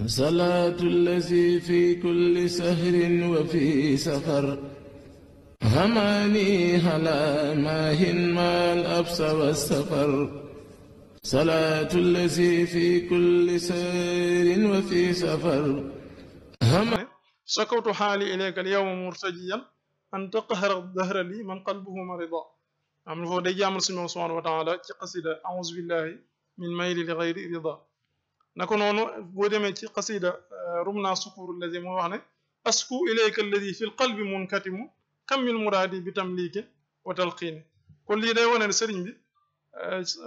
صلاة الذي في كل سهر وفي سفر هماني هلا ماهن ما الأبس والسفر صلاة الذي في كل سهر وفي سفر شكوت حالي إليك اليوم مرتجيا أن تقهر الدهر لي من قلبه مرضا am na foofu day jaamal suñu moom subhanahu wa taala ci xasida auzu billahi min mayli li gayri rida naka noonu boo demee ci xasida rumna sukuru alladi moo wax ne asku ilayka alladi fi lqalbi munkatimu kammil muraadi bi tamliiki wa talqiini kon lii day wane ne sëriñ bi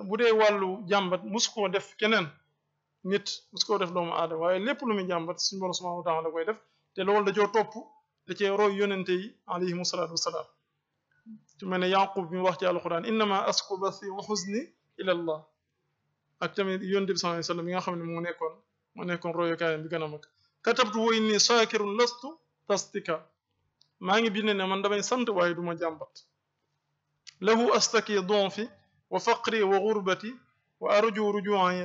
bu dee wàllu jàmbat musu koo def keneen nit musu koo def doomu aadama waaye lépp lu muy jàmbat suñu borom subhanahu wa taala da koy def te loolu da coo topp da cee roy yonente yi alayhimu salaatu wasalaam ci mel ne yaqub bi mu wax ci alquran innama asku bathi wa xuzni ila allah ak tamit yonent bi sallallahu alayhi wasallam yi nga xam ne moo nekkoon royokaayam bi gën a mag katabtu wa inni shaakirun lastu tastika maa ngi bind ne man damay sant waaye du ma jàmbat lahu astaki donfi wa faqri wa gurbati wa arju rujuan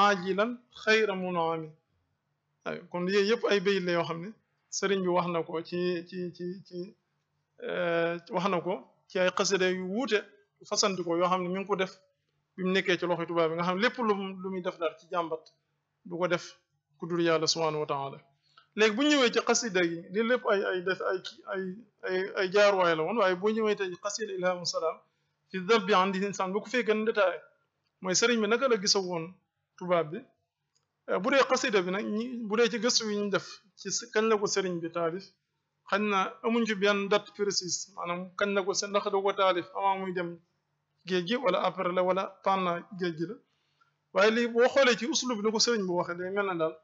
ajilan xayra munami ay kon yooyu yëpp ay bayit la yoo xam ne sëriñ bi wax na ko wax na ko ci ay xasida yu wuute fasanti ko yoo xam ne mi ngi ko def bi mu nekkee ci loxoy tubaab bi nga xam ne lépp lu muy def daal ci jàmbat du ko def ku dul yàlla subhanahu wa taala léegi bu ñëwee ci xasida yi li lépp ay jaaruwaay la woon waaye boo ñëwee tey xasida ilhamu salaam fi dabbi andi insaan ba ko fee gën détaillé mooy sëriñ bi naka la gisa woon tubaab bi bu dee xasida bi nag bu dee ci gëstu yi ñu def ci kañ la ko sëriñ bi taalif xañ na amuñ ci benn date précise maanaam kañ la ko ndax da ko taalif avant muy dem géej gi wala après la wala pendant géej gi la waaye lii boo xoolee ci uslub bi ni ko sëriñ bu waxee day mel na daal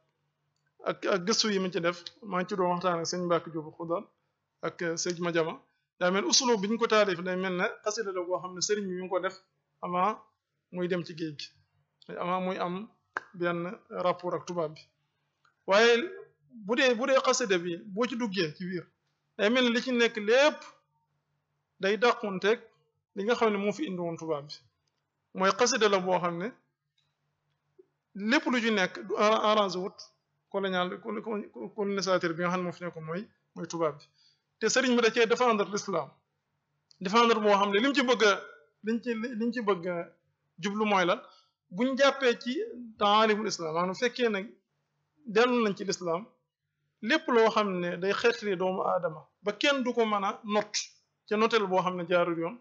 ak gëstu yi mu ci def maa ngi ci doon waxtaan ak sëñ Mbàkke Jóob Xudaan ak sëñ Madiama daa mel uslub bi ñu ko taalif day mel ne xasida la boo xam ne sëriñ bi mi ngi ko def avant muy dem ci géej gi avant muy am benn rapport ak tubaab bi waaye bu dee xasida bi boo ci duggee ci biir day mel ne li ci nekk lépp day dàqunteeg li nga xam ne moo fi indi woon tubaab bi mooy xasida la boo xam ne lépp lu ci nekk du arrangé wut colonisateur bi nga xam ne moo fi nekkoon mooy tubaab bi te sëriñ bi da cee défendre l'islam défendre boo xam ne liñ ci bëgg a jublu mooy lan buñ jàppee ci taalimul islam maanaam fekkee nag dellu nañ ci l'islam lépp loo xam ne day xeetli doomu aadama ba kenn du ko mën a not ca noteel boo xam ne jaarul yoon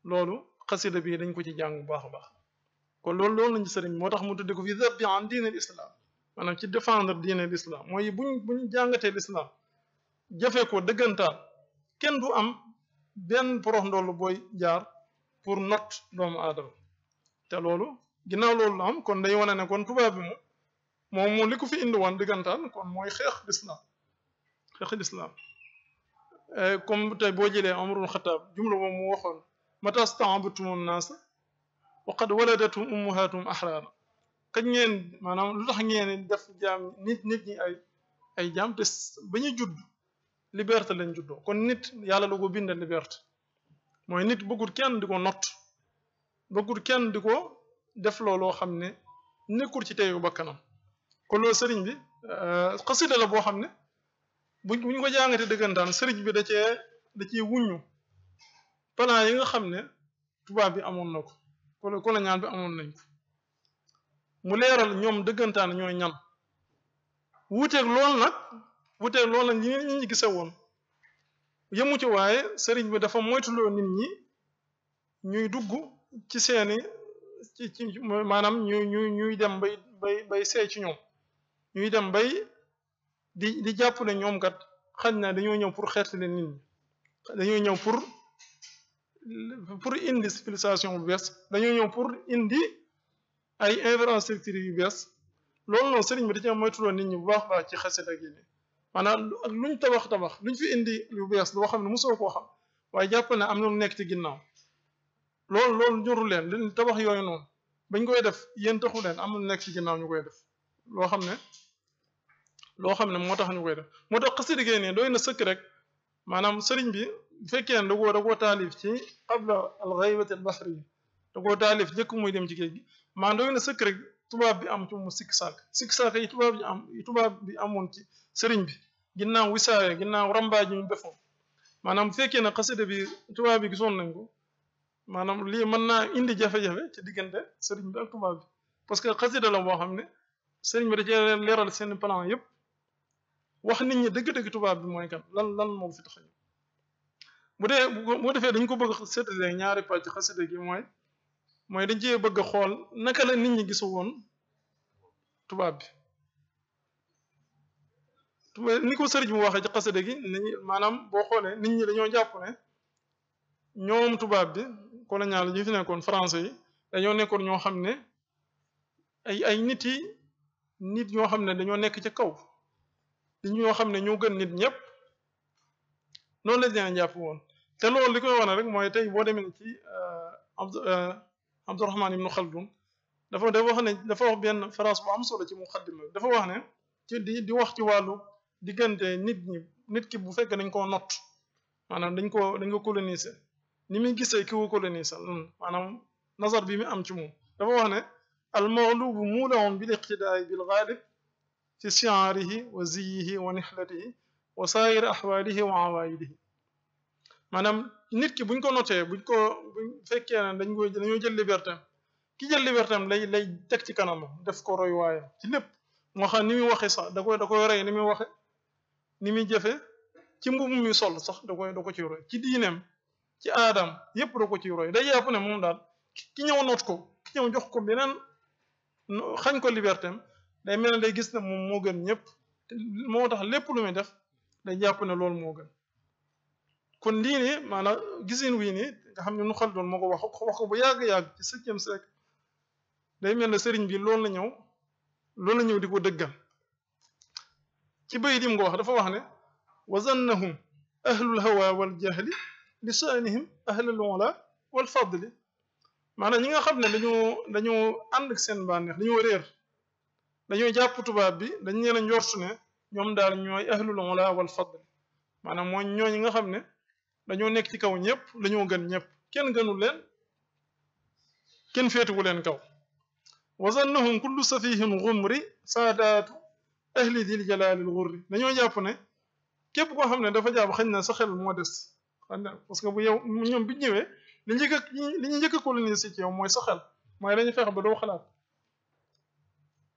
loolu xasida bi dañ ko ci jàng bu baax a baax kon loolu lañ ci sëriñ moo tax mu tudde ko fi zabbi an diine l'islam maanaam ci défendre diine l'islam mooy buñ jàngatee l'islam jafe ko dëggantaan kenn du am benn porox ndoll booy jaar pour not doomu aadama te loolu ginnaaw loolu la am kon day wane ne kon tubaab bi moom li ko fi indi woon dëggantaan kon mooy xeex l'islam comme tey boo jëlee Umarul Xataab jumla moom mu waxoon mata sta'batumu naasa wa qad waladatum ummahatum ahraara kañ ngeen maanaam lu tax ngeen def jaam nit ñi ay jaam te ba ñuy judd liberté lañ juddoo kon nit yàlla la ko bindal liberté mooy nit bëggul kenn di ko not bëggul kenn di ko def looloo xam ne nekkul ci teyu bakkanam kon loolu sëriñ bi xasida la boo xam ne buñ ko jàngatee dëggantaan sëriñ bi da cee wuññu plan yi nga xam ne tubaab bi amoon na ko colonial bi amoon nañ ko mu leeral ñoom dëggantaan ñooy ñan wuuteeg loolu nag ñi ñi gise woon yëmu ci waaye sëriñ bi dafa moytuloo nit ñi ñuy dugg ci seeni ci maanaam ñuy dem bay seey ci ñoom ñuy dem bay di jàpp ne ñoom kat xañ na dañoo ñëw pour xeetali nit ñi dañoo ñëw pour indi civilisation bu bees dañoo ñëw pour indi ay infrastructures yu bees loolu noonu sëriñ bi da cee moytuloo nit ñi bu baax baax ci xasida gi ni maanaam ak luñ tabax luñ fi indi lu bees loo xam ne mosoo koo xam waaye jàpp ne am na lu nekk ci ginnaaw loolu ñoru leen li tabax yooyu noonu bañ koy def yéen taxu leen am na lu nekk ci ginnaaw ñu koy def loo xam ne moo tax ñu koy def moo tax xasida gi nii doy na sëkk rek maanaam sëriñ bi bu fekkee ne da koo taalif ci qabla al ghaybati al bahri da koo taalif jëkk muy dem ci géej gi maanaam doy na sëkk rek tubaab bi am ci mu sikk sàkk yi tubaab bi amoon ci sëriñ bi ginnaaw wisaare ginnaaw rambaaj ñu defoon maanaam bu fekkee ne xasida bi tubaab bi gisoon nañ ko maanaam lii mën naa indi jafe-jafe ci diggante sëriñ bi ak tubaab bi parce que xasida la boo xam ne sëriñ bi da cee leeral seen plan yëpp wax nit ñi dëgg-dëgg tubaab bi mooy kan lan moo fi tax bu defee dañ ko bëgg seetlee ñaari pàcc xasida gi mooy dañ cee bëgg a xool naka la nit ñi gisu woon tubaab bi ni ko sëriñ bi waxee ci xasida gi maanaam boo xoolee nit ñi dañoo jàpp ne ñoom tubaab bi colonial yi fi nekkoon français yi dañoo nekkoon ñoo xam ne ay nit ñoo xam ne dañoo nekk ci kaw nit ñoo xam ne ñoo gën nit ñëpp noonu lañ leen jàpp woon te loolu li koy wane rek mooy tey boo demee ci Abdurahman ibnu Khaldun dafa wax benn phrase bu am solo ci muqaddima bi dafa wax ne ci di wax ci wàllu diggante nit ki bu fekkee dañ koo not maanaam dañ ko coloniser ni muy gisee ki ko coloniser maanaam nazar bi mu am ci moom dafa wax ne al maghlubu muulahun bil iqtidaai bil ghalib fi shi'arihi wa ziyihi wa nihlatihi wa saa'ir ahwalihi wa awaidihi maanaam nit ki buñ ko notee buñ fekkee ne dañoo jël liberté ki jël liberté lay teg ci kanamam def ko roy waaye ci lépp moo xam ni muy waxe sax da koy rey ni muy waxe ni muy jëfe ci mbubu mi sol sax da ko ciy roy ci diineem ci aadam yépp da ko ciy roy day jàpp ne moom daal ki ñëw noot ko ki ñëw jox ko beneen xañ ko liberté day mel ne day gis ne moom moo gën ñëpp moo tax lépp lu muy def day jàpp ne loolu moo gën kon lii nii maanaam gisin wii nii nga xam ne nu xal doon moo ko wax ko bu yàgg-yàgg ci 7e siècle day mel ne sëriñ bi loolu la ñëw di ko dëggal ci bay dim nga wax dafa wax ne wa zannahum ahlul hawa wal jahli li sha'nihim ahlul ula wal fadli maanaam ñi nga xam ne dañoo ànd ak seen bànneex dañoo réer dañoo jàpp tubaab bi dañ leen a njortu ne ñoom daal ñooy ahlul ula wal fadli maanaam mooy ñooñu nga xam ne dañoo nekk ci kaw ñëpp dañoo gën ñëpp kenn gënul leen kenn féetuwu leen kaw wa zannahum kullu safihin ghumri saadaatu ahli dil jalaalil ghurri dañoo jàpp ne képp koo xam ne dafa jàpp xëy na sa xel moo des parce que bu yow ñoom bi ñëwee li ñu njëkk a coloniser ci yow mooy sa xel mooy dañu fexe ba doo xalaat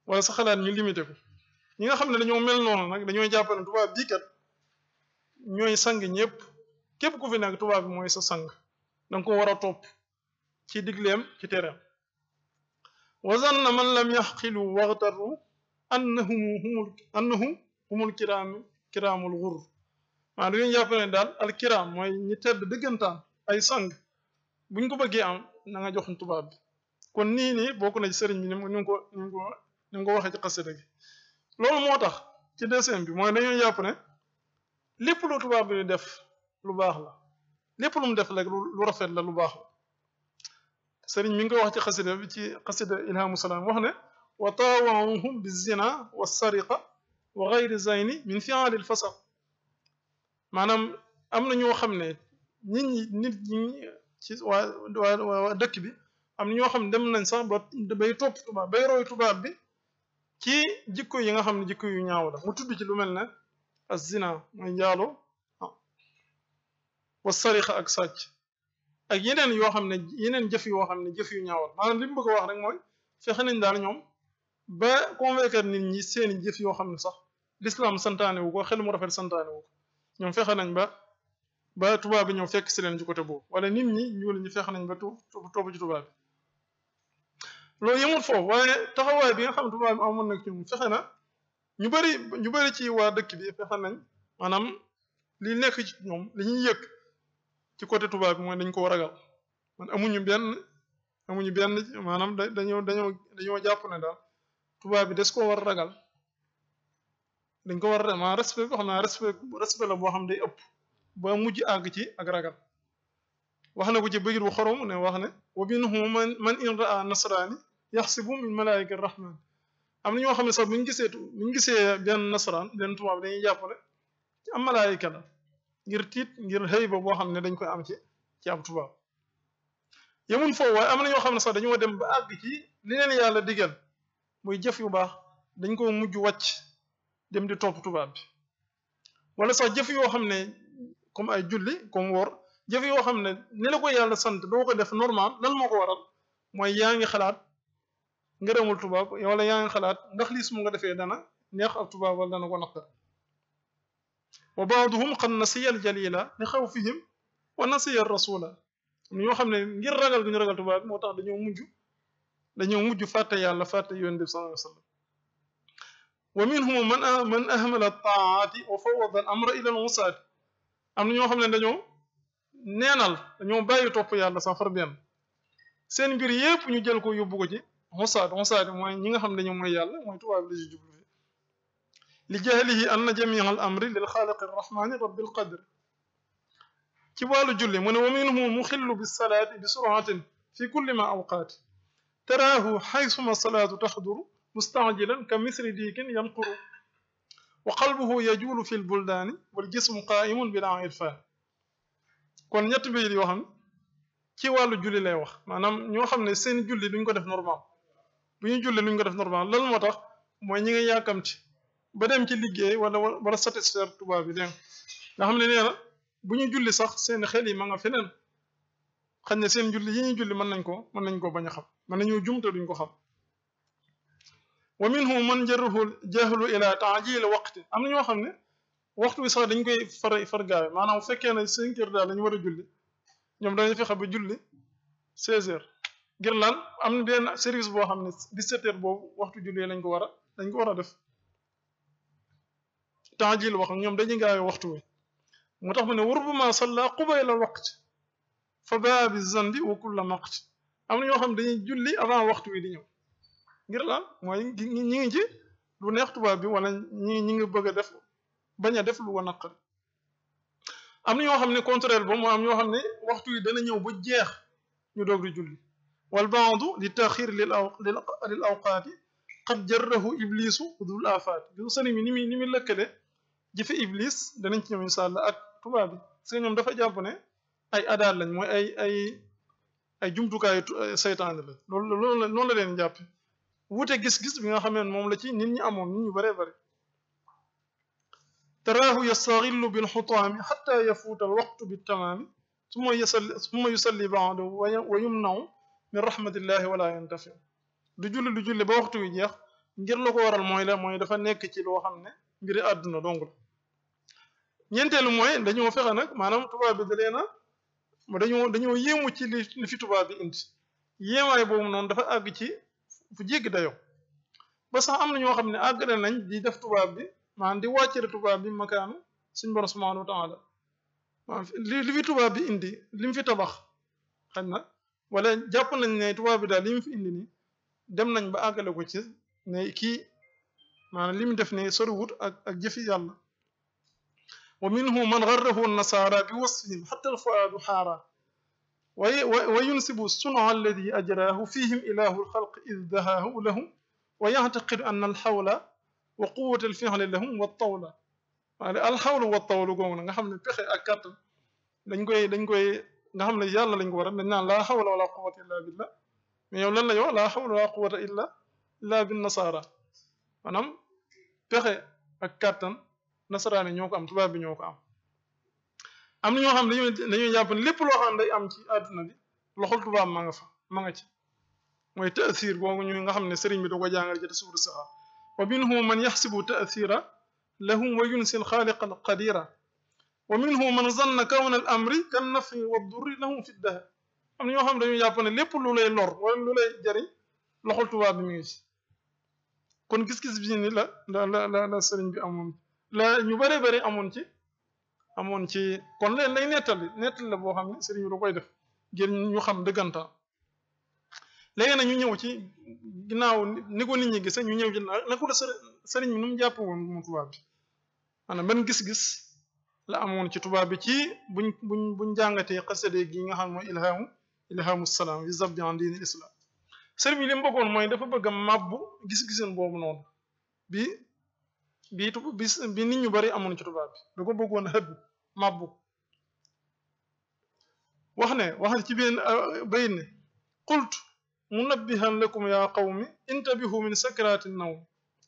wala sa xalaat ñu limité ko ñi nga xam ne dañoo mel noonu nag dañoo jàpp ne tubaab bii kat ñooy sang ñëpp képp ku fi nekk tubaab bi mooy sa sang danga ko war a topp ci digleem ci tereem wa zanna man lam yaxqilu waxtaru annahum humul kiraamul ghurr maa dañuy jàpp ne daal al kiraam mooy ñi tedd dëggantaan ay sang buñ ko bëggee am na nga jox tubaab bi kon nii bokk na ci sëriñ bi ni mu ko waxee ci xasida gi loolu moo tax ci deuxième bi mooy dañoo jàpp ne lépp lu tubaab bi def lu baax la lépp lu mu def rek lu rafet la lu baax la sëriñ mi ngi koy wax ci xasida bi ci xasida ilhamu salaam wax ne wa taawahum bi zina wa sariqa wa gayri zayni min fi'alil fasaq maanaam am na ñoo xam ne nit ñi ci waa dëkk bi am na ñoo xam ne dem nañ sax bay topp tubaab bay roy tubaab bi ci jikko yi nga xam ne jikko yu ñaaw la mu tudd ci lu mel ne as zina mooy njaalo wa sariqa ak sàcc ak yeneen yoo xam ne yeneen jëf yoo xam ne jëf yu ñaawal maanaam li mu bëgg a wax rek mooy fexe nañ daal ñoom ba convaincre nit ñi seeni jëf yoo xam ne sax l'islam santaane wu ko xel mu rafet santaane wu ko ñoom fexe nañ ba tubaab bi ñëw fekk si leen ci côté boobu wala nit ñi ñu fexe nañ ba topp ci tubaab bi loolu yemul foofu waaye taxawaay bi nga xam ne tubaab bi amoon nag ci moom fexe na ñu bëri ci waa dëkk bi fexe nañ maanaam li nekk ci ñoom li ñuy yëg ci côté tubaab bi mooy dañ ko ragal man amuñu benn maanaam dañoo jàpp ne daal tubaab bi des ko war a ragal dañ ko war a maanaam respect boo xam ne respect la boo xam day ëpp ba mujj àgg ci ak ragal wax na ko ci bëgir bu xorom ne wax ne wa minhum man in raa nasraani yaxsibu min malaayika rahman am na ñoo xam ne sax buñ gisee benn nasaraan benn tubaab dañuy jàpp ne ci am malaayika la ngir tiit ngir xëy ba boo xam ne dañ koy am ci ab tubaab yemuñ foofu waaye am na ñoo xam ne sax dañoo dem ba àgg ci li leen yàlla digal muy jëf yu baax dañ ko mujj wàcc dem di topp tubaab bi wala sax jëf yoo xam ne comme ay julli comme woor jëf yoo xam ne ni la ko yàlla sant doo ko def normal lan moo ko waral mooy yaa ngi xalaat ngërëmul tubaab wala yaa ngi xalaat ndax lii su mu nga defee dana neex ab tubaab wala dana ko naqar wa baaduhum qad nasiya al jalila li xawfihim wa nasiya rasula ñoo xam ne ngir ragal gu ñu ragal tubaab bi moo tax dañoo mujj fàtte yàlla fàtte yonent bi sallallahu alayhi wa sallam wa minhum man ahmala taati wa fawwada al amra ila al wusaati am na ñoo xam ne dañoo neenal dañoo bàyyi topp yàlla sax far benn seen mbir yépp ñu jël ko yóbbu ko ci wusaati mooy ñi nga xam ne dañoo mooy yàlla mooy tubaab bi la ci jublu fi li jahlihi anna jamia al amri lil xaaliqi arrahmani rabbil qadr ci wàllu julli mu ne wa minhum muxillu bis salaati bi suratin fi kulli ma awqaati taraahu xaysuma salaatu taxduru mustaajilan ka misri diikin yanquru wa qalbuhu yajuulu fi lbuldaani wal jismu qaaimun bila irfaan kon ñett bayit yoo xam ci wàllu julli lay wax maanaam ñoo xam ne seen julli duñ ko def normal bu ñu julli duñ ko def normal lan moo tax mooy ñi nga yàkkamti ba dem ci liggéey wala satisfaire tubaab bi dégg nga xam ne nee na bu ñu julli sax seen xel yi ma nga feneen xañ ne seen julli yi ñuy julli mën nañ ko bañ a xam mën nañoo jumte duñ ko xam wa minhum man jarruhu jahlu ila taajil waqti am na ñoo xam ne waxtu wi sax dañ koy far gaawe maanaam bu fekkee ne 5 heures daal lañu war a julli ñoom dañuy fexe ba julli 16 heures ngir lan am na benn service boo xam ne 17 heures boobu waxtu julli dañ ko war a def taajil wax ñoom dañuy gaawe waxtu wi moo tax mu ne rubbama salla qubayla waqt fa baa bi zanbi wa kulla maqt am na ñoo xam dañuy julli avant waxtu wi di ñëw ngir lan mooy ñi ngi ci lu neex tubaab bi wala ñi ngi bëgg a def bañ a def lu ko naqari am na ñoo xam ne contraire ba moo am ñoo xam ne waxtu wi dana ñëw ba jeex ñu doog di julli wal baadu li taxir lil awqaati qad jarrahu iblisu dul afaat du sëriñ bi ni muy lëkkale jëfe iblis danañ ci ñëw insha Allah ak tubaab bi parce que ñoom dafa jàpp ne ay adaat lañ mooy ay jumtukaayu seytaane la noonu la leen jàppe wute gis-gis bi nga xamee moom la ci nit ñi amoon nit ñu bëree bëri taraahu yastaxillu bil xutaami xatta yafuuta al waqtu bi tamaami summa yusalli baado wa yumnaw min rahmatillahi wala yantafi du julli ba waxtu wi jeex ngir la ko waral mooy dafa nekk ci loo xam ne mbiri àdduna dong la ñeenteelu mooy dañoo fexe nag maanaam tubaab bi da leena dañoo yéemu ci li fi tubaab bi indi yéemaay boobu noonu dafa àgg ci fu jéggi dayoo ba sax am na ñoo xam ne àggale nañ di def tubaab bi maanaam di wàccere tubaab bi makaanu suñ borom subhanahu wa taala maanaam li fi tubaab bi indi li mu fi tabax xañ na wala jàpp nañ ne tubaab bi daal li mu fi indi nii dem nañ ba àggale ko ci ne kii maanaam li mu def ne soriwut ak jëfi yàlla wa minhu man garrahu nasaara bi wasfihim xatta alfuaadu xaara wa yunsibu suna alladi ajraahu fihim ilahu alxalq id dahaahu lahum wa yactaqidu anna alxawla wa quwata alfixli lahum wa tawla waaye alxawlu wa tawlu googu na nga xam ne pexe ak kàttan dañ koy nga xam ne yàlla lañ ko war a dañ naan laa xawla wala quwata illa billah mais yow lan la yow laa xawla wala quwata illa bin nasaara maanaam pexe ak kàttan nasaraani ñoo ko am tubaab bi ñoo ko am na ñoo xam ne dañuy jàpp ne lépp loo xam ne day am ci àdduna bi loxol tubaab ma nga ci mooy taasir boobu ñu nga xam ne sëriñ bi da ko jàngal ci suuru saxa wa minhum man yaxsibu taasira lahum wa yunsil xaaliqal qadira wa minhum man zanna kawna al amri kan nafi wa durri lahum fi daha am na ñoo xam ne dañuy jàpp ne lépp lu lay lor wala lu lay jariñ loxol tubaab bi mi ngi ci kon gis-gis bi ni la sëriñ bi amoon la ñu bëree bëri amoon ci kon leen lay nettali la boo xam ne sëriñ bi da koy def ngir ñu xam dëggantaan léegi nag ñu ñëw ci ginnaaw ni ko nit ñi gisee ñu ñëw ci na ko la sëriñ bi nu mu jàpp woon mu tubaab bi maanaam ban gis-gis la amoon ci tubaab bi ci buñ jàngatee xasida gi nga xam mooy ilhamu salaam yi zabdi an diini islam sëriñ bi li mu bëggoon mooy dafa bëgg a màbbu gis-giseen boobu noonu bi nit ñu bari amoon ci tubaab bi da ko bëggoon a xëdd màbbu wax ne ci benn bayit ne qultu munabbihan lakum ya qawmi intabihu min sakrati nawm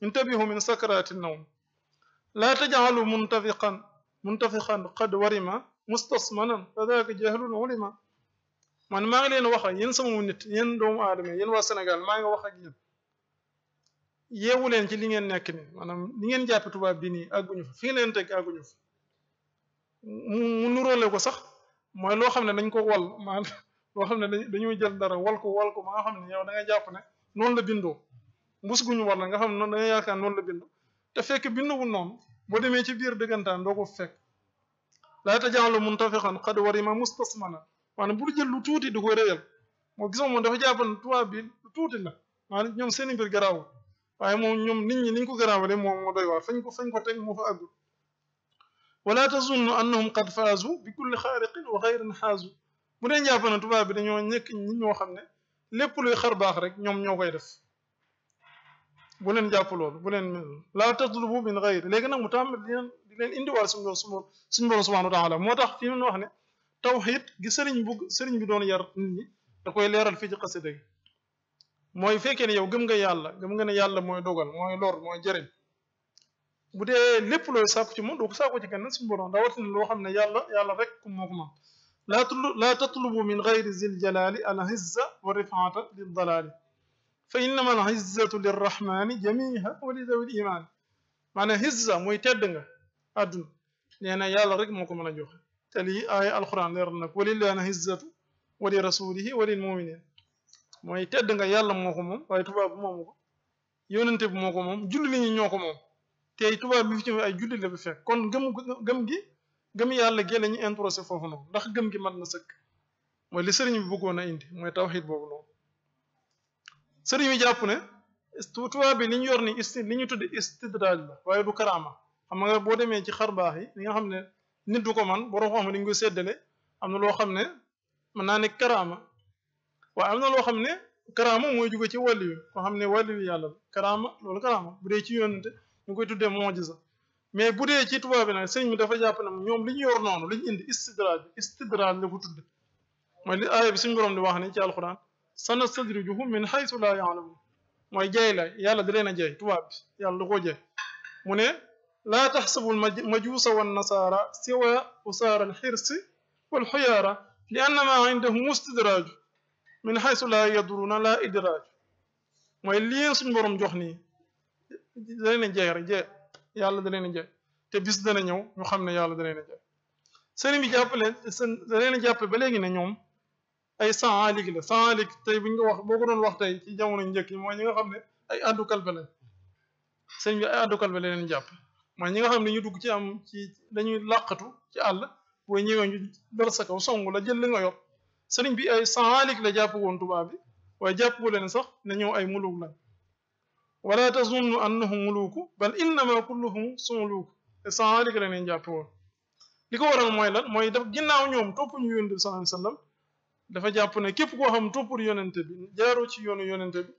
intabihu min sakrati nawm laa tajcalu muntafiqan qad warima mustasmanan fa daaka jahlun ulima man maa ngi leen wax ak yéen sama nit yéen doomu aadama yéen waa Sénégal maa ngi wax ak yéen yeewu leen ci li ngeen nekk ni maanaam li ngeen jàppe tubaab bi nii àgguñu fa fi ngeen leen teg àgguñu fa mu nuróole ko sax mooy loo xam ne dañ ko wal maanaam loo xam ne dañuy jël dara wal ko ma nga xam ne yow da nga jàpp ne noonu la bindoo mbus guñu war la nga xam ne noonu da nga yaakaar noonu la bindoo te fekk binduwul noonu boo demee ci biir dëggantaan doo ko fekk laa tajaalu muntafiqan qad warima mustasmana maanaam bu jël lu tuuti di ko réyal moo gisoo moom dafa jàpp ne tubaab bi lu tuuti la maanaam ñoom seen mbir garaawul waaye moom ñoom nit ñi niñ ko garaawale moom moo doy waar fañ ko teg moo fa àggul wala tazunnu annahum qad faazu bi kulli xaariqin wa xayrin xaazu bu dee jàpp ne tubaab bi dañoo nekk ñi ñoo xam ne lépp luy xar baax rek ñoom ñoo koy def bu leen jàpp loolu bu leen laa tatlubu min xayri léegi nag mu tàmbali di leen indiwaal suñu borom subhanahu wa taala moo tax fi mu wax ne tawxiid gi sëriñ bi doon yar nit ñi da koy leeral fii ci xasida gi mooy fekkee ne yow gëm nga ne yàlla mooy dogal mooy lor mooy jëriñ bu dee lépp looy sàkku ci moom doo ko sàkku ci kenn suñu borom rawatina loo xam ne yàlla rek moo ko moom laa tatlubu min gayri zil jalali al izza wa rifaata lil dalali fa innama al izzatu lirrahmani jamiha wa li dawil imaani maanaam izza muy tedd nga àdduna nee na yàlla rek moo ko mën a joxe te lii aaya alquran leer nag walillahi izzatu wa li rasulihi wa lil muminin mooy tedd nga yàlla moo ko moom waaye tubaab bi moomu ko yónente bi moo ko moom julli li ñi ñoo ko moom te tubaab bi fi ci ay julli la bi fekk kon gëm yàlla gi la ñu introsé foofu noonu ndax gëm gi mat na sëkk mooy li sëriñ bi bëggoon a indi mooy tawxiid boobu noonu sëriñ bi jàpp ne tubaab bi li ñu yor ni li ñu tudde istidraaj la waaye du karaama xam nga boo demee ci xar baax yi li nga xam ne nit du ko man borom xam ne dañu koy séddale am na loo xam ne mën naa ne karaama waaye am na loo xam ne karaama mooy jóge ci wàllu wi koo xam ne wàllu wi yàlla la karaama loolu karaama bu dee ci yonente ñu koy tuddee mujiza mais bu dee ci tubaab bi nag sëñ bi dafa jàpp ne ñoom li ñu yor noonu li ñu indi istidraaj la ko tudde mooy li aaya bi suñu borom di wax ne ci alquran sanastadrijuhum min haythu la ya'lamun mooy jay la yàlla da leen a jay tubaab bi yàlla da koo jay mu ne laa taxsabul majuusa wan nasaara siwa usaara alxirsi wal xuyaara li annama indahum istidraaju min haythu la yadruna la idraaj mooy lii suñu borom jox nii da leen a jay rek jay yàlla da leen a jay te bis dana ñëw ñu xam ne yàlla da leen a jay sëriñ bi jàppale da leen a jàppe ba léegi ne ñoom ay saalik la saalik tey bu ñu ko wax boo ko doon wax tey ci jamono njëkk yi mooy ñi nga xam ne ay addu kalpe lañ sëriñ bi ay addu kalpe la leen jàpp mooy ñi nga xam ne ñu dugg ci dañuy làqatu ci àll booy ñëwee ñu dal sa kaw song la jël li nga yor sëriñ bi ay saalik la jàpp woon tubaab bi waaye jàpp leen sax ne ñëw ay muluk lañ wala tazunnu annahum muluku bal innama kulluhum sumuluku te saalik la leen jàpp woon li ko waral mooy lan mooy daf ginnaaw ñoom topp ñu yonent bi sallallahu alayhi wasallam dafa jàpp ne képp koo xam toppul yonente bi jaaroo ci yoonu yonente bi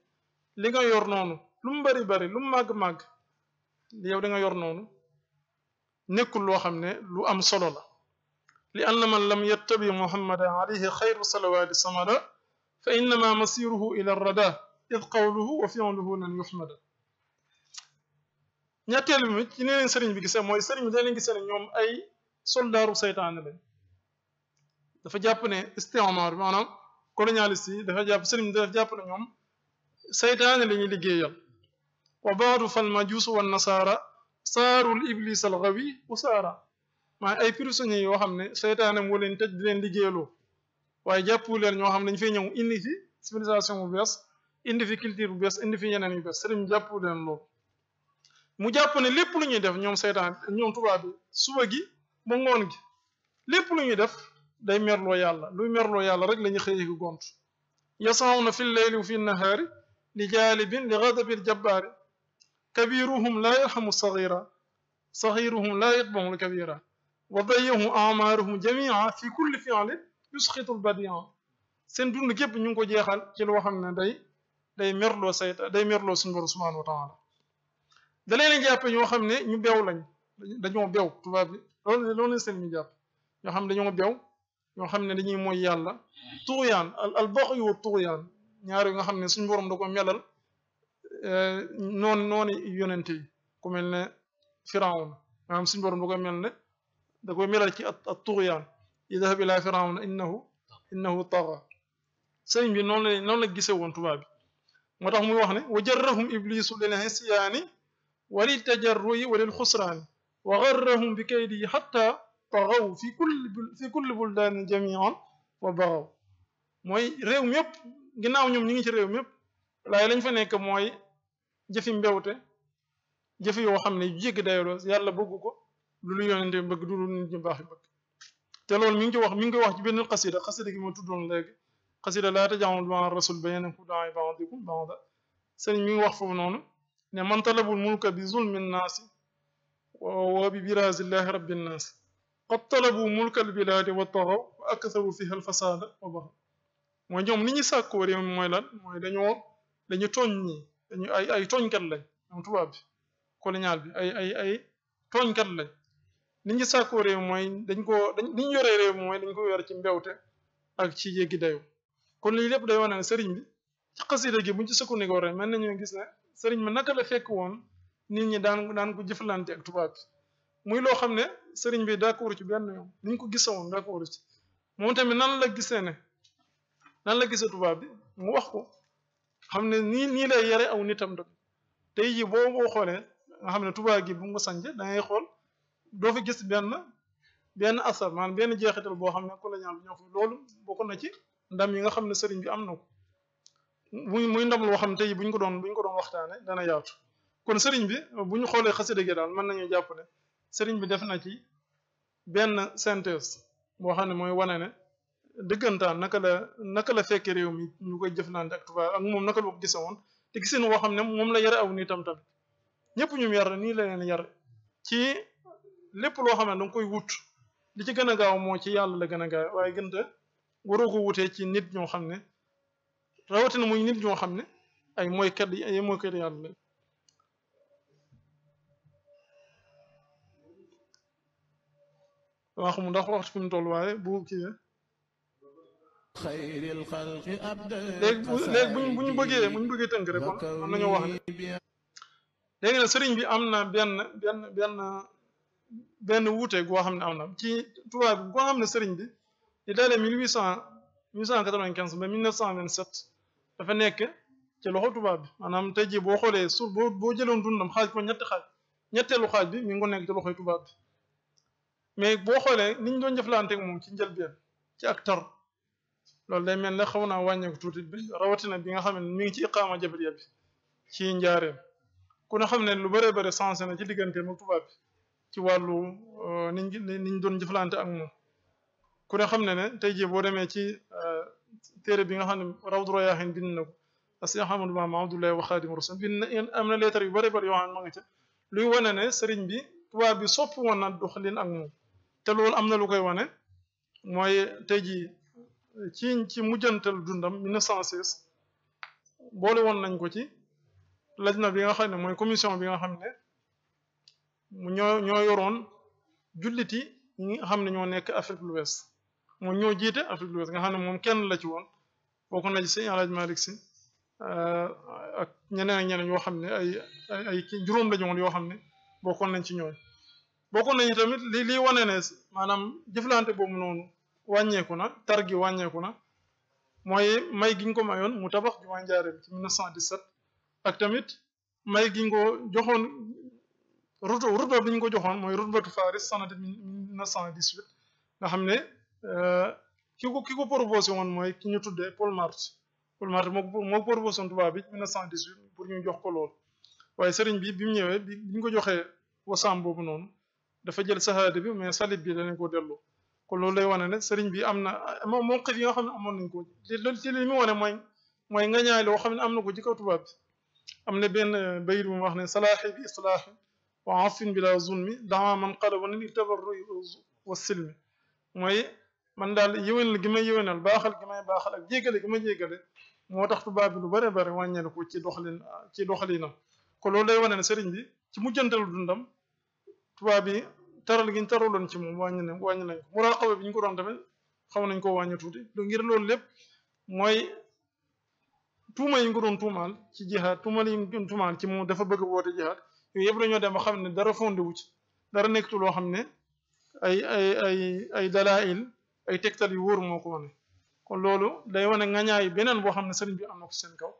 li nga yor noonu lu mu bari lu mu màgg-màgg yow da nga yor noonu nekkul loo xam ne lu am solo la li anna man lam yattabi muhammadan alayhi xayru salawaati samada fa innama masiruhu ila rada id qawluhu wa fi'luhu lan yuhmada ñetteel bi ci neneen sëriñ bi gisee mooy sëriñ bi da leen gisee ne ñoom ay soldaaru seytaane lañ dafa jàpp ne istimaar maanaam colonialiste yi dafa jàpp sëriñ bi dafa jàpp ne ñoom seytaane la ñuy liggéeyal wa baadu fal majuus wa nasaara saarul iblis al gawi usaara maa ay prisonniers yoo xam ne seytaane moo leen tëj di leen liggéeyaloo waaye jàppu leen ñoo xam ne dañu fay ñëw indi fi civilisation bu bees indi fi culture bu bees indi fi yeneen yu bees sëriñ bi jàppu leen loolu mu jàpp ne lépp lu ñuy def ñoom seytaane ñoom tubaab bi suba gi ba ngoon gi lépp lu ñuy def day merloo yàlla luy merloo yàlla rek la ñu xëyee ko gont yasawna fi leyli wa fi nahaari li jaalibin li gadabil jabbaari kabiruhum laa yarhamu sagira sagiruhum laa yatbahu l kabira wa dayahu amaaruhum jamia fi kulli fi'lin yusxitul badia seen dund képp ñu ngi ko jeexal ci loo xam ne day merloo sayta day merloo suñu borom subhanahu wa taala da leen jàppe ñoo xam ne ñu beew lañ dañoo beew tubaab bi loolu seen ñu jàpp ñoo xam ne dañoo beew ñoo xam ne dañuy mooy yàlla tuxyaan al baxyu wa tuxyaan ñaar yu nga xam ne suñu borom da ko melal noonu yonente yi ku mel ne firawna maanaam suñu borom da ko mel ne da koy melal ci at tugyaan idhab ila firawna innahu tagha sëriñ bi noonu la gisee woon tubaab bi moo tax muy wax ne wa jarrahum iblisu lil isyaani wa lil tajarruyi wa lil xusraani wa garrahum bi kaydihi xatta tagaw fi kulli buldaani jamian wa bagaw mooy réew mi yëpp ginnaaw ñoom ñu ngi ci réew mi yëpp waaye lañ fa nekk mooy jëfi mbewte jëfi yoo xam ne jéggi dayoo yàlla bëgg ko lu lu yonente bëgg du lu nit ñu baax yi bëgg te loolu mi ngi koy wax ci benn xasida gi ma tuddoon léegi xasida laa taj'alul ma'a rasul baynakum da'i ba'dikum ba'da sëriñ mi ngi wax foofu noonu ne man talabul mulka bi zulmi nnaasi wa bi birazillahi rabbi nnaasi qad talabu mulka al biladi wa taghaw wa aktharu fiha al fasada wa baghaw mooy ñoom ni ñu sàkkoo réew mi mooy lan mooy dañu tooñ ñi dañu ay tooñkat lañ ñoom tubaab bi colonial bi ay tooñkat lañ ni ñu sàkkoo réew mooy ni ñu yoree réew mooy dañ ko yor ci mbewte ak ci yéggi dayo kon lii lépp day wane ne sëriñ bi ci xasida gi buñ ci sukkandikoo rek mën nañu gis ne sëriñ bi naka la fekk woon nit ñi daan ko jëflante ak tubaab bi muy loo xam ne sëriñ bi d'accord ci benn yoon ni ñu ko gisawoon d'accord ci moom tamit nan la gisee tubaab bi mu wax ko xam ne nii lay yare aw nitam tamit tey jii boo xoolee nga xam ne tubaab gi bu mu sànc da ngay xool doo fi gis benn asar maanaam benn jeexital boo xam ne colonial bi ñoo fi loolu bokk na ci ndam yi nga xam ne sëriñ bi am na ko muy ndam loo xam ne tey buñ ko doon waxtaane dana yaatu kon sëriñ bi bu ñu xoolee xasida gi daal mën nañu jàpp ne sëriñ bi def na ci benn synthèse boo xam ne mooy wane ne dëggantaan naka la fekke réew mi ñu koy jëflante ak tubaab ak moom naka la ko gise woon te giseen woo xam ne moom la yare aw nitam tamit ñëpp ñu yar nii la leen yar ci lépp loo xam ne danga koy wut li ci gën a gaaw moo ci yàlla la gën a gaaw waaye gënte waroo ko wutee ci nit ñoo xam ne rawatina muy nit ñoo xam ne ay mooykat yàlla la waa xam ndax waxtu fi mu toll waaye bu kii léegi bu ñu bëggee tënk rek kon am nañoo wax ne léegi nag sëriñ bi am na benn wuute goo xam ne am na ci tubaab bi goo xam ne sëriñ bi di dalee 1895 ba 1927 dafa nekk ci loxo tubaab bi maanaam tey jii boo xoolee boo jëloon dundam xaaj ko ñetteelu xaaj bi mi ngi ko nekk ci loxoy tubaab bi mais boo xoolee ni ñu doon jëflanteeg moom ci njëlbeen ci ak tar loolu day mel ne xaw naa wàññeeku tuuti bi rawatina bi nga xam ne mi ngi ci iqaama jabariya bi ci njaareem ku ne xam ne lu bëree bëri sensé na ci digganteem ak tubaab bi ci wàllu niñ doon jëflante ak moom ku ne xam ne tey jii boo demee ci téere bi nga xam ne Rawdu Rayaahiin bind na ko Cheikh Ahmadou Bamba Abdoulaye wa Xaadimu Rasuul bind na am na lettre yu bëri bëri yoo xam ne ma nga ca luy wane ne sëriñ bi tubaab bi soppi woon na doxalin ak moom te loolu am na lu koy wane mooy tey jii ci mujjantal dundam 1916 boole woon nañ ko ci lajna bi nga xam ne mooy commission bi nga xam ne ñoo yoroon julliti ñi nga xam ne ñoo nekk Afrique de l'Ouest moom ñoo jiite Afrique de l'Ouest nga xam ne moom kenn la ci woon bokk na ci Sëñ Alaaji Malick Si ak ñeneen yoo xam ne ay juróom lañu woon yoo xam ne bokkoon nañ ci ñooñ bokkoon nañu tamit lii wane ne maanaam jëflante boobu noonu wàññeeku na tar gi wàññeeku na mooy may giñ ko mayoon mu tabax jumaa Njaaréem ci 1917 ak tamit may giñ ko joxoon rutba bi ñu ko joxoon mooy rutbatu Faris sanata 1918 nga xam ne ki ko proposé woon mooy ki ñu tuddee Paul Marty moo proposé woon tubaab bi 1918 pour ñu jox ko lool waaye sëriñ bi mu ñëwee bi ñu ko joxee wasaam boobu noonu dafa jël sahaada bi mais salib bi danañ ko delloo kon loolu lay wane ne sëriñ bi am na moom xëy yi nga xam ne amoon nañ ko ci li mu wane mooy nga ñaay loo xam ne am na ko ci kaw tubaab bi am na benn bayit bu mu wax ne salaahi bi islaahi wa afin bila zulmi dama man qalaba ni tabarruy wa silmi mooy man daal yëwénal gi may yëwénal baaxal gi may baaxal ak jéggale gi ma jéggale moo tax tubaab bi lu bare bare wàññeelu ko ci doxalinam kon loolu lay wane ne sëriñ bi ci mujjantalu dundam tubaab bi taral gi ñu taraloon ci moom wàññi nañ ko muraqaba bi ñu ko doon tamit xaw nañ koo wàññi tuuti ngir loolu lépp mooy tuuma yi nga doon tuumaal ci jihaad tuumal yi nga doon tuumaal ci moom dafa bëgg a woote jihaad yooyu yëpp dañoo dem ba xam ne dara fondé wu ci dara nekkatu loo xam ne ay dalail ay tegtal yu wóor moo ko wane kon loolu day wane ngañaay beneen boo xam ne sëriñ bi am na ko seen kaw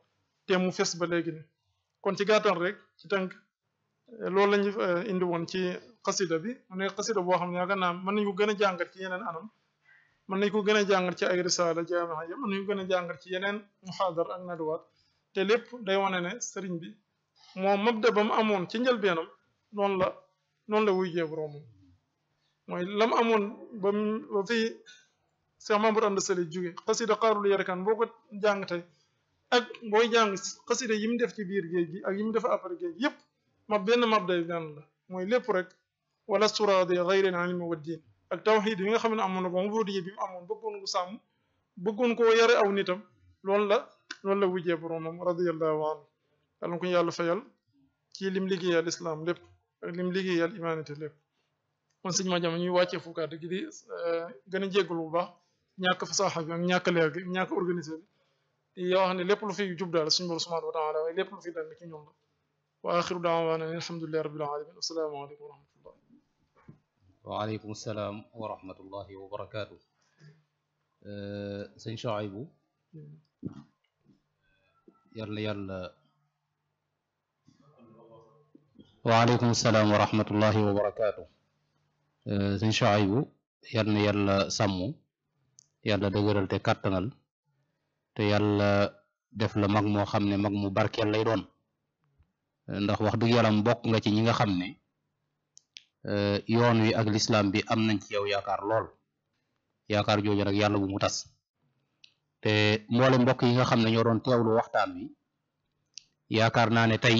te mu fes ba léegi ne kon ci gàttal rek ci tënk loolu lañu indi woon ci xasida bi mu ne xasida boo xam ne yaakaar naa mën nañu ko gën a jàngat ci yeneen anam mën nañu ko gën a jàngat ci ay risaala jaamiha yi mën nañu ko gën a jàngat ci yeneen muhaadar ak nadwaat te lépp day wane ne sëriñ bi moom mabda ba mu amoon ci njëlbeenam noonu la wuy jee boroomam mooy lam amoon ba fii Cheikh Mamadou Anta Sali jóge xasida xaarul yarkan boo ko jàng tey ak booy jàng xasida yi mu def ci biir géej gi ak yi mu def après géej yépp benn mabda benn la mooy lépp rek wala suraade xayril ilmi wa diin ak tawxiid yi nga xam ne amoon na ko moom boo dijee bi mu amoon bëggoon ko sàmm bëggoon koo yare aw nitam loolu la wujjee boroomam radiyallahu anhu yàlla ko yàlla fayal ci lim liggéeyal islam lépp ak lim liggéeyal humanité lépp kon sëñ ma jama ñuy wàccee fukaate gi di gën a jéggul bu baax ñàkk fasaaxa bi ak ñàkk leer gi ñàkk organisé bi yoo xam ne lépp lu fi jub daal suñu borom subhanahu wa taala waaye lépp lu fi dal ci ñoom la wa axiru daawaana alhamdulillahi rabbil alamin assalaamu aleykum wa rahmatullah waaleykum salaam wa rahmatullahi wa barakaatu sëñ Chouaïbou yàlla waaleykum salaam wa rahmatullahi wa barakaatu sëñ Chouaïbou yal na yàlla sàmm yàlla dëgëral te kàttanal te yàlla def la mag moo xam ne mag mu barkeel lay doon ndax wax dëgg yàlla bokk nga ci ñi nga xam ne yoon wi ak lislaam bi am nañ ci yow yaakaar lool yaakaar jooju nag yàlla bu mu tas te mboole mbokk yi nga xam ne ñoo doon teewlu waxtaan wi yaakaar naa ne tey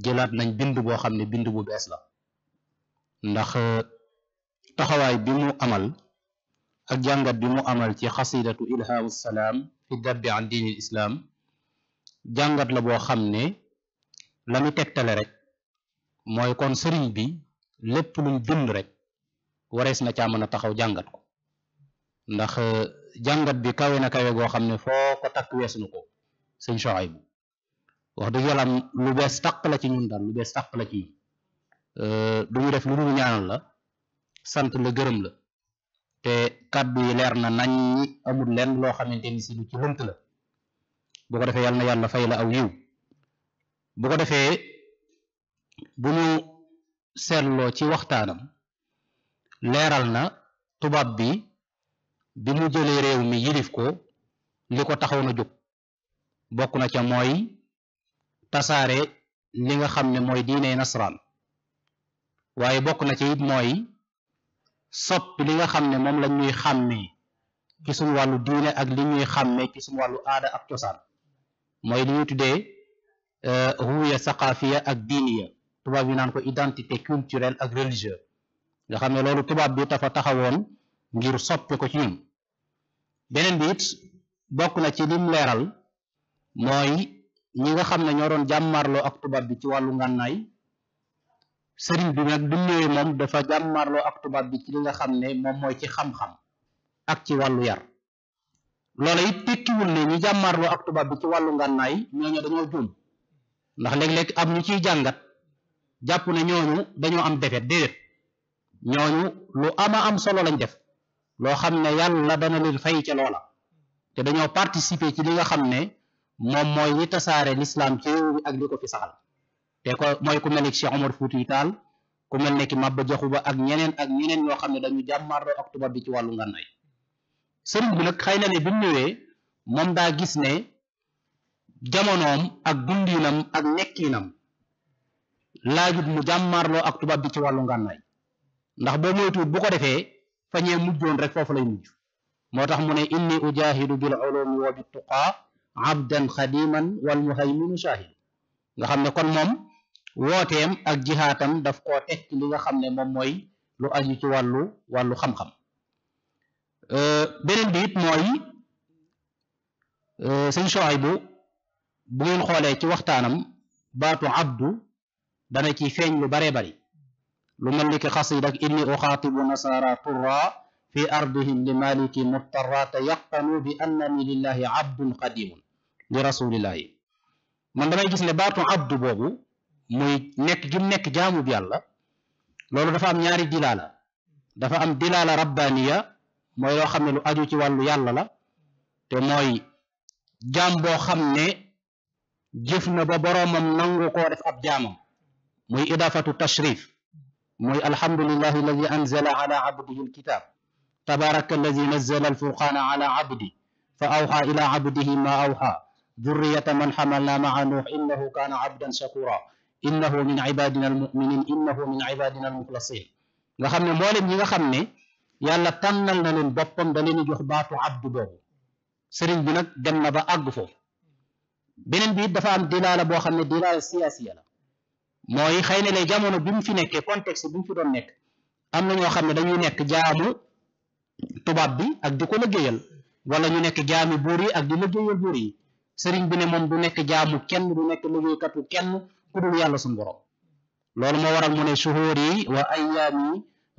jëlaat nañ bind boo xam ne bind bu bees la ndax taxawaay bi mu amal ak jàngat bi mu amal ci xasidatu ilhaamu salaam fi dabbi an diinil islaam jàngat la boo xam ne la mu tegtale rek mooy kon sëriñ bi lépp luñ bind rek warees na caa mën a taxaw jàngat ko ndax jàngat bi kawe na kawe goo xam ne foo ko takk weesu na ko sëñ Chouaïbou wax dëgg yàlla lu bees tàq la ci ñun daal lu bees tàq la ci ñun du ñu def lu dul ñaanal la sant la gërëm la te kàddu yi leer na nañ ñi amul lenn loo xamante ni si lu ci lënt la bu ko defee yàlla na yàlla fay la aw yiw bu ko defee bu ñu seetloo ci waxtaanam leeral na tubaab bi mu jëlee réew mi yilif ko li ko taxaw na jóg bokk na ca mooy tasaare li nga xam ne mooy diine nasraan waaye bokk na ci it mooy soppi li nga xam ne moom lañ ñuy xàmmee ci suñu wàllu diine ak li ñuy xàmmee ci suñu wàllu aada ak cosaan mooy li ñuy tuddee huwiya saqafiya ak diiniya tubaab yi naan ko identité culturelle ak religieux nga xam ne loolu tubaab bi dafa taxawoon ngir soppi ko ci ñun beneen bi it bokk na ci lim leeral mooy ñi nga xam ne ñoo doon jàmmarloo ak tubaab bi ci wàllu ngànnaay sëriñ bi nag du ñëwee moom dafa jàmmarloo ak tubaab bi ci li nga xam ne moom mooy ci xam-xam ak ci wàllu yar loola it tekkiwul ne ñi jàmmarloo ak tubaab bi ci wàllu ngànnaay ñooñu dañoo juum ndax léeg-léeg am ñu ciy jàngat jàpp ne ñooñu dañoo am defet déedéet ñooñu lu am solo lañ def loo xam ne yàlla dana leen fay ca loola te dañoo participer ci li nga xam ne moom mooy ñi tasaare l'islam ci réew mi ak li ko fi saxal te ko mooy ku mel ni Cheikh Omar Fouti Tall ku mel ne ki Maba Jaxu Ba ak ñeneen ñoo xam ne dañu jàmmarloo ak tubaab bi ci wàllu ngànnaay sëriñ bi nag xëy na ne bi mu ñëwee moom daa gis ne jamonoom ak dundinam ak nekkinam laajut mu jàmmarloo ak tubaab bi ci wàllu ngànnaay ndax boo moytuwut bu ko defee fa ñee mujjoon rek foofu lay mujj moo tax mu ne inni ujahidu bil ulumi wa bit tuqaa abdan xadiman wal muhayminu shahid nga xam ne kon moom wooteem ak jihaatam daf koo teg ci li nga xam ne moom mooy lu aju ci wàllu xam-xam beneen bi it mooy sëñ Chouaïbou bu ngeen xoolee ci waxtaanam baatu abdu dana ci feeñ lu baree bari lu mel ni ki xasida ak inni uxaatibu nasara turra fi ardihim li maliki muttarra te yaqanu bi annani lillahi abdun qadimun li rasulillahi man damay gis ne baatu abdu boobu muy nekk gi mu nekk jaamu bi yàlla loolu dafa am ñaari dilaala dafa am dilaala rabbaniya mooy loo xam ne lu aju ci wàllu yàlla la te mooy jaam boo xam ne jëf na ba boroomam nangu koo def ab jaamam muy idafatu tashrif muy alhamdulillahi alladi anzala ala abdihi alkitab tabaraka alladi nazzala alfurqana ala abdi fa awxa ila abdihi ma awxa durriyata man xamalna maa nuux innahu kaana abdan shakura innahu min ibadina almuminin innahu min ibadina almuxlasin nga xam ne mboolem ñi nga xam ne yàlla tànnal na leen boppam da leen jox baatu abdu boobu sëriñ bi nag dem na ba àgg foofu beneen bi it dafa am dilaala boo xam ne dilaala siyaasiya la mooy xëy na lay jamono bi mu fi nekkee contexte bi mu fi doon nekk am na ñoo xam ne dañuy nekk jaamu tubaab bi ak di ko liggéeyal wala ñu nekk jaami buur yi ak di liggéeyal buur yi sëriñ bi ne moom du nekk jaamu kenn du nekk liggéeykatu kenn ku dul yàlla suñu borom loolu moo waral mu ne shuhuri wa ayaami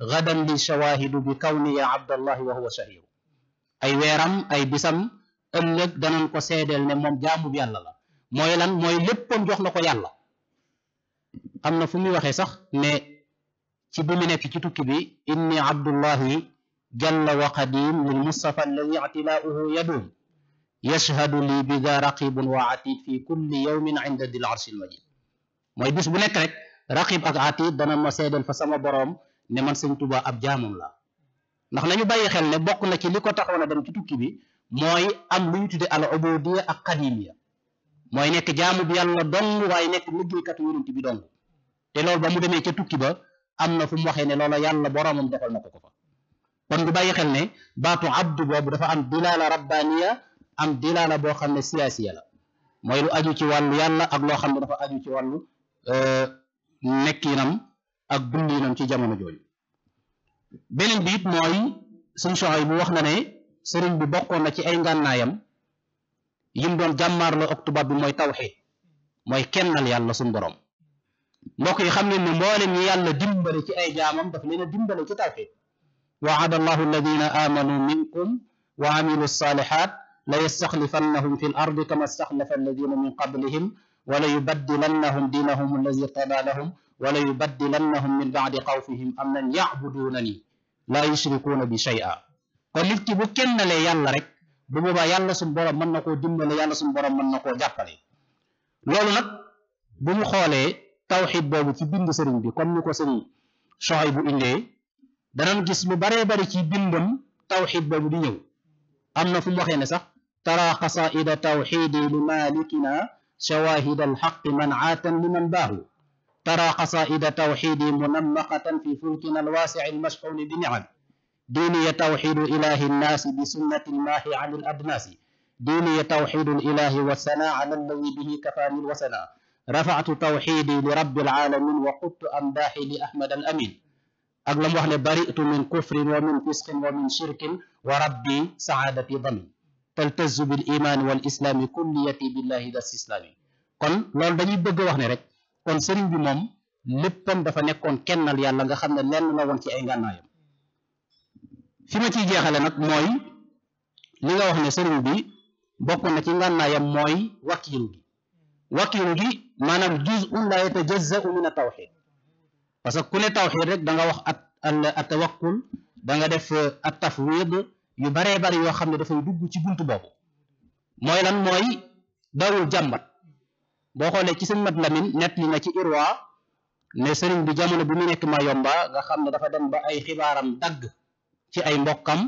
gadan li shawahidu bi kawni ya abdallahi wa huwa shahiru ay weeram ay bisam ëllëg danañ ko seedeel ne moom jaamu bi yàlla la mooy lan mooy léppam jox na ko yàlla am na fu muy waxee sax ne ci bi mu nekk ci tukki bi inni abdullahi jalla wa qadim lil mustafa alladi ictilaauhu yadum yashhadu lii bi daa raqibun wa atid fi kulli yawmin inda dil arshi almajid mooy bis bu nekk rek raqib ak atid dana ma seedeel fa sama boroom ne man sëñ Tuubaa ab jaamam la ndax nañu bàyyi xel ne bokk na ci li ko taxoon a dem ci tukki bi mooy am lu ñu tudde al ubudiya ak qadimiya mooy nekk jaamu bi yàlla dong waaye nekk liggéeykatu yonent bi dong te loolu ba mu demee ca tukki ba am na fu mu waxee ne loola yàlla boroomam defal na ko ko fa kon ñu bàyyi xel ne baatu abdu boobu dafa am dilaala rabbaniya am dilaala boo xam ne siyaasiya la mooy lu aju ci wàllu yàlla ak loo xam ne dafa aju ci wàllu nekkinam ak dundinam ci jamono jooju beneen bi it mooy suñ soxay bu wax na ne sëriñ bi bokkoon na ci ay ngànnaayam yim doon jàmmaarloo ak tubaab bi mooy tawxiid mooy kennal yàlla suñ borom mbokk yi xam ne ne mboolem ñi yàlla dimbale ci ay jaamam daf leen a dimbale ci tawxiid waada allahu alladina amanu minkum wa amilu salihat la yastaxlifannahum fi l ardi kama staxlafa alladina min qablihim wala yubaddilannahum diinahum alladi irtada lahum wala yubaddilannahum min baadi xawfihim amnan yacbuduunani laa yushrikuuna bi shay'a kon nit ki bu kennalee yàlla rek bu boobaa yàlla suñu borom mën na koo dimbale yàlla suñu borom mën na koo jàppale loolu nag bu ñu xoolee tawxid boobu ci bind sëriñ bi comme ni ko sëriñ Soxay bu indee danañ gis lu baree bari ci bindam tawxid boobu di ñëw am na fu mu waxee ne sax tara xasaida tawxidi li malikina shawahid alxaqi mancaatan liman baahu tara xasaida tawxidi munamaqatan fi fulkina alwaasici almashxuni bi nicam diiniya tawxidu ilahi nnaasi bi sunnati lmaahi an aladnaasi diiniya tawxidu lilahi wasana ala alladi bihi kafaani lwasana rafactu tawxidi li rabbi alcaalamin wa qudtu amdaaxi li ahmad alamin ak la mu wax ne baritu min kufrin wa min fisqin wa min shirkin wa rabbi saadati damin taltazu bil imaani wal islaami kulliyati billahi das islaami kon loolu dañuy bëgg a wax ne rek kon sëriñ bi moom léppam dafa nekkoon kennal yàlla nga xam ne lenn la woon ci ay ngànnaayam fi ma ciy jeexale nag mooy li nga wax ne sëriñ bi bokk na ci ngànnaayam mooy wakiilu gi maanaam juz'un la yatajaza'u min at-tawxid parce que ku ne tawxid rek da nga wax at tawakkul da nga def at tafwid yu baree bari yoo xam ne dafay dugg ci buntu boobu mooy lan mooy dawul jàmbat boo xoolee ci sëñ Mat Lamin nett li na ci irwa ne sëriñ bi jamono bi mu nekk ma yomba nga xam ne dafa dem ba ay xibaaram dagg ci ay mbokkam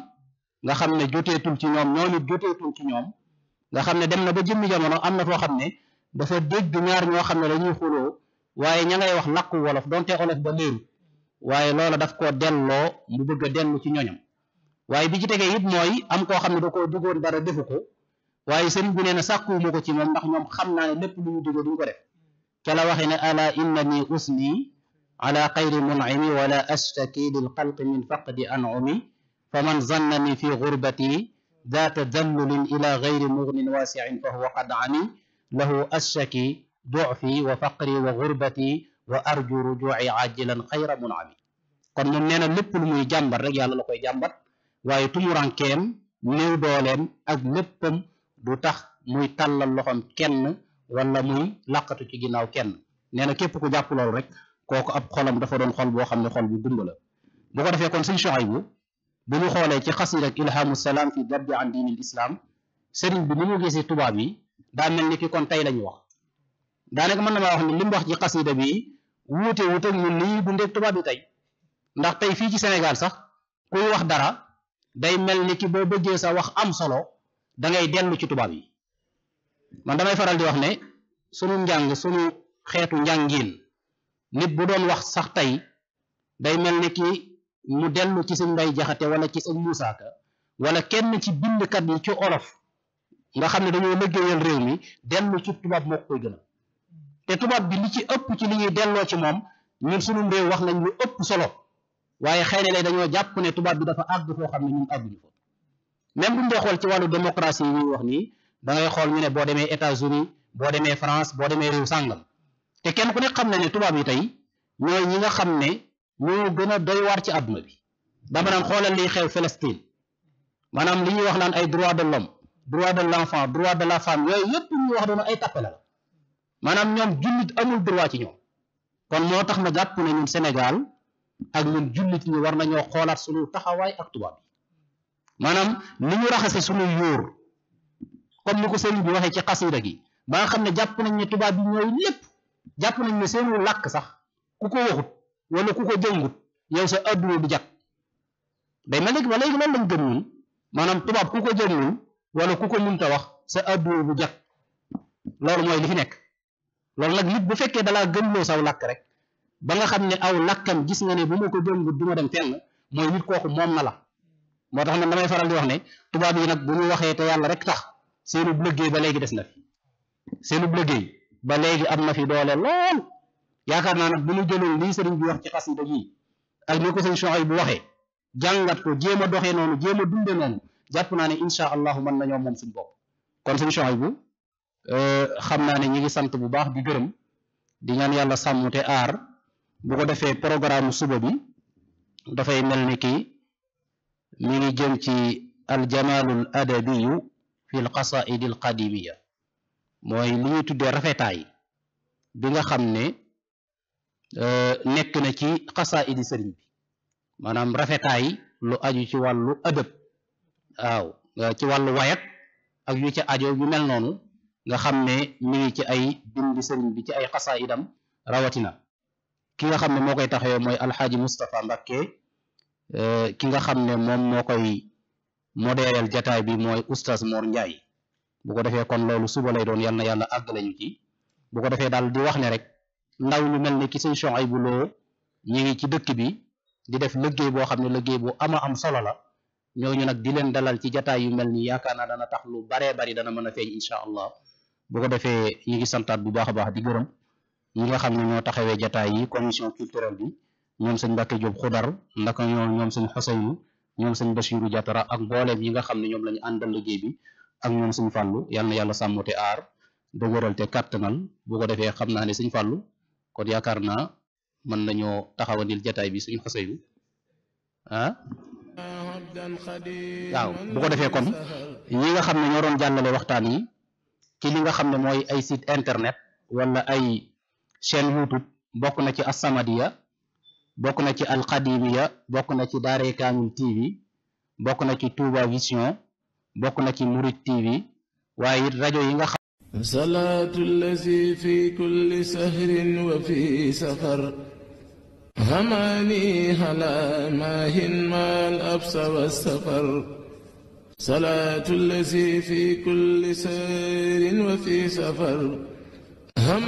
nga xam ne joteetul ci ñoom ñoom it joteetul ci ñoom nga xam ne dem na ba jëmmi jamono am na foo xam ne dafa dégg ñaar ñoo xam ne dañuy xuloo waaye ña ngay wax làkku wolof donte olof ba léeru waaye loola daf koo delloo mu bëgg a dellu ci ñoñam waaye bi ci tegee it mooy am koo xam ne da koo digoon dara defu ko waaye sëriñ bi nee na sàkkuwuma ko ci moom ndax ñoom xam naa ne lépp lu ñu digoo duñ ko def ca la waxee ne ala innani usni ala xayri mun'imi wala ashtaki lil xalqi min faqdi an'umi fa man zannani fi gurbati ذات ذلل إلى غير مغن واسع فهو قد عني له أشكي ضعفي وفقري وغربتي وأرجو رجوعي عاجلا خير منعمي kon moom nee na lépp lu muy jàmbat rek yàlla la koy jàmbat waaye tumurankeem néew dooleem ak léppam du tax muy tàllal loxoom kenn wala muy làqatu ci ginnaaw kenn nee na képp ku jàpp loolu rek kooku ab xolam dafa doon xol boo xam ne xol bu gumba la bu ko defee kon sëñ Chouaïbou bu ñu xoolee ci xasida ak ilhamu salaam fi dabbi an diinil islam sëriñ bi ni mu gisee tubaab yi daa mel ni ki kon tey lañu wax daanaka mën na maa wax ne li mu wax ci xasida bi wuute wuute ñun li ñuy dundee tubaab yi tey ndax tey fii ci Sénégal sax kuy wax dara day mel ni ki boo bëggee sa wax am solo da ngay dellu ci tubaab yi man damay faral di wax ne sunu njàng sunu xeetu njàngiin nit bu doon wax sax tey day mel ni ki mu dellu ci sëñ Mbay Jaxate wala ci sëñ Muusaa Ka wala kenn ci bindkat yi ci olof nga xam ne dañoo liggéeyal réew mi dellu ci tubaab moo koy gën a te tubaab bi li ci ëpp ci li ñuy delloo ci moom ñun sunu réew wax nañ lu ëpp solo waaye xëy na lay dañoo jàpp ne tubaab bi dafa àgg foo xam ne ñun àgguñu fa même bu ñu dee xool ci wàllu démocratie yi ñuy wax nii da ngay xool ñu ne boo demee États-Unis boo demee France boo demee réew sàngam te kenn ku ne xam na ne tubaab yi tey ñooy ñi nga xam ne ñoo gën a doy waar ci àdduna bi dama naan xoolal liy xew Palestine maanaam li ñuy wax naan ay droit de l'homme droit de l'enfant droit de la femme yooyu yëpp ñuy wax doon ay tappale la maanaam ñoom jullit amul droit ci ñoom kon moo tax ma jàpp ne ñun Sénégal ak ñun jullit ñi war nañoo xoolaat suñu taxawaay ak tubaab bi maanaam ni ñu raxase suñu yóor comme ni ko sëriñ bi waxee ci xasida gi ba nga xam ne jàpp nañ ne tubaab bi ñooy lépp jàpp nañ ne seenu làkk sax ku ko waxut wala ku ko jëngut yow sa adduna du jag day mel ni ba léegi loolu lañ gëm ñun maanaam tubaab ku ko jëngul wala ku ko munta wax sa adduna du jag loolu mooy li fi nekk loolu nag nit bu fekkee dalaa gëmloo saw làkk rek ba nga xam ne aw làkkam gis nga ne bu ma ko jëngut du ma dem fenn mooy nit kooku moom na la moo tax man damay faral di wax ne tubaab yi nag bu ñu waxee te yàlla rek tax seenub liggéey ba léegi des na fi seenub liggéey ba léegi am na fi doole lool yaakaar naa nag bu ñu jëloon lii sëriñ bi wax ci xasida yi ak ni ko sëñ Chouaïbou bu waxee jàngat ko jéem a doxee noonu jéem a dunde noonu jàpp naa ne incha allahu mën nañoo moom suñu bopp kon sëñ Chouaïbou xam naa ne ñi ngi sant bu baax di gërëm di ñaan yàlla sàmm te aar bu ko defee programme suba bi dafay mel ni kii mi ngi jëm ci aljamalul adabiyu fi l qasaidi al qadimiya mooy li ñuy tuddee rafetaay bi nga xam ne nekk na ci xasaidi sëriñ bi maanaam rafetaay lu aju ci wàllu adab waaw ci wàllu wayat ak yu ci ajo yu mel noonu nga xam ne mi ngi ci ay bindi sëriñ bi ci ay xasaidam rawatina ki nga xam ne moo koy taxawee mooy alxaaji Moustapha Mbacké ki nga xam ne moom moo koy modéreel jataay bi mooy oustaz Mor Ndiaye bu ko defee kon loolu suba lay doon yal na yàlla àggale ñu ci bu ko defee daal di wax ne rek ndaw ñu mel ne ki sëñ Chouaïbou Lo ñi ngi ci dëkk bi di def liggéey boo xam ne liggéey bu ama am solo la ñooñu nag di leen dalal ci jataay yu mel nii yaakaar naa dana tax lu baree bari dana mën a feeñ incha allah bu ko defee ñi ngi santaat bu baax a baax di gërëm ñi nga xam ne ñoo taxawee jataay yi commission culturelle bi ñoom sëñ Mbacke Diop Xudar ndaka ñoom sëñ Xoseynu ñoom sëñ Bachiru Jatara ak mbooleem yi nga xam ne ñoom la ñu àndal liggéey bi ak ñoom sëñ Fàllu yal na yàlla sàmm te aar dëgëral te kàttanal bu ko defee xam naa ne sëñ Fàllu kon yaakaar naa mën nañoo taxawandil jataay bi sëñ Xoseynu ah waaw bu ko defee kon ñi nga xam ne ñoo doon jàllale waxtaan yi ci li nga xam ne mooy ay site internet wala ay chaîne YouTube bokk na ci As-Samadiyya bokk na ci Al-Qadimiya bokk na ci Daaray Kamil TV bokk na ci Touba Vision bokk na ci Murid TV waaye it rajo yi nga xam salaatu allazi fi kulli sahrin wa fi safar هماني هلا ماهن ما الأبس والسفر صلاة الذي في كل سير وفي سفر